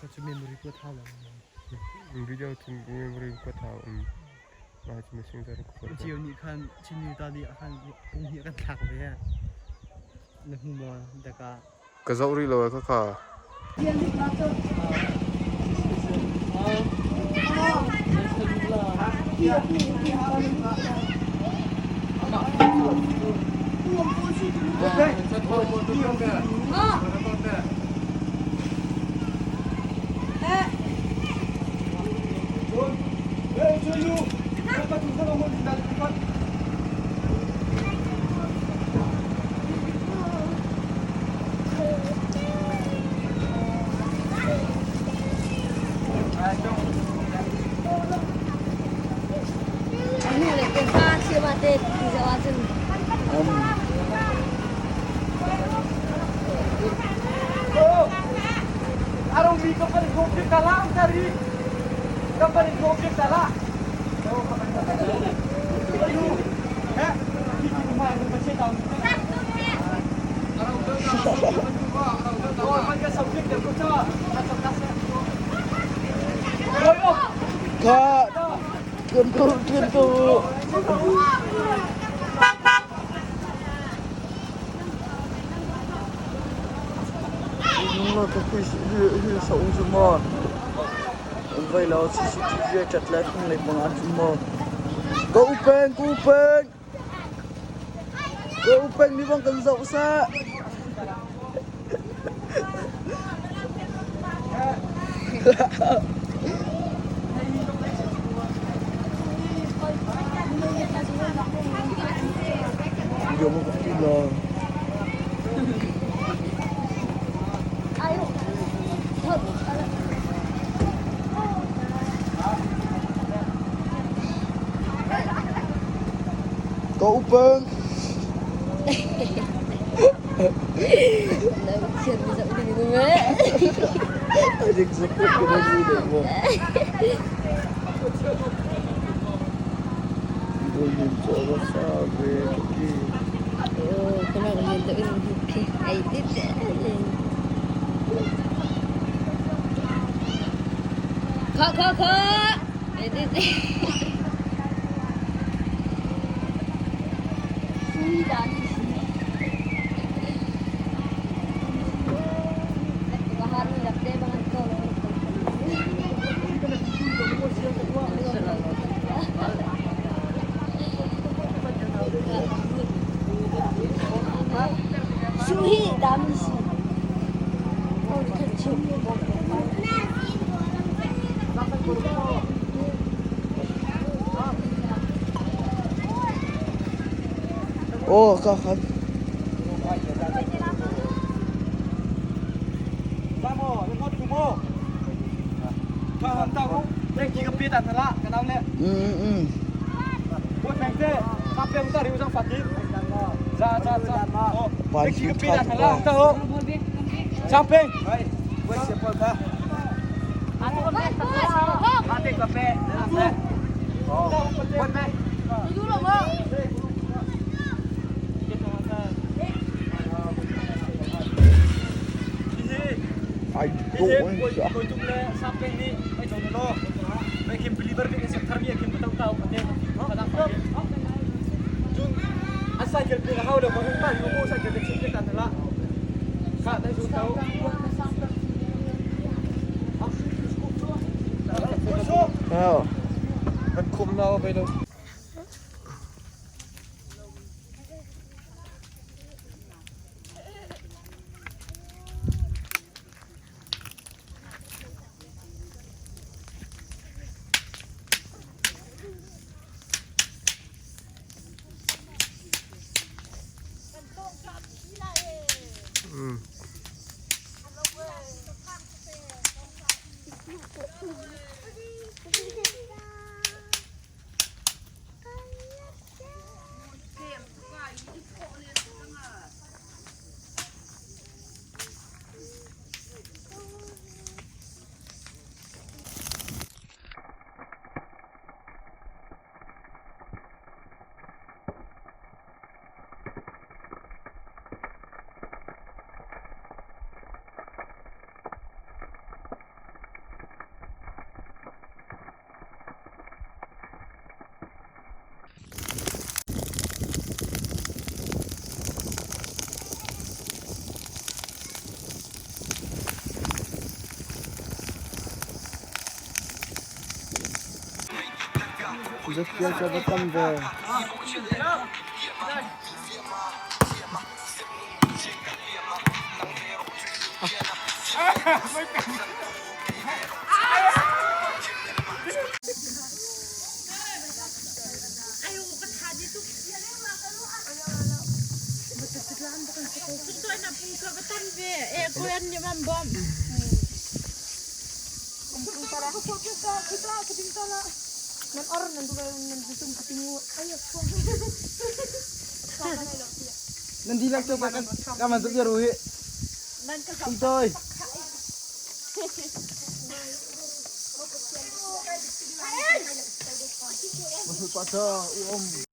Kha cu memory kuat hau lo. Video cu memory kuat hau. Mah cu messenger in kuat. Cio nih khan Chinmi ta nih khan pung hnih kan thlak ve. Na hmu maw daka? Ka zoh rih lo kha kha. Kha tuan ko tuan ko. Nung ka hui hui sa ung zu maw? Vai lo CCTV a ṭat le thung lei pang an um maw? Ka u peng ka u peng ka u peng mi bang kan zoh seh. Video mo ka pila. Ka upeng. Kho kho kho. Oh, ka khat. Mm mm. Pan tha Ai dawh in sia. Kan khum na bai lo. Mm. Zattial cu a va tam ve. Nan dihlak cu kan kan van tuk ru hi. Tung toi. Masuk pa u om.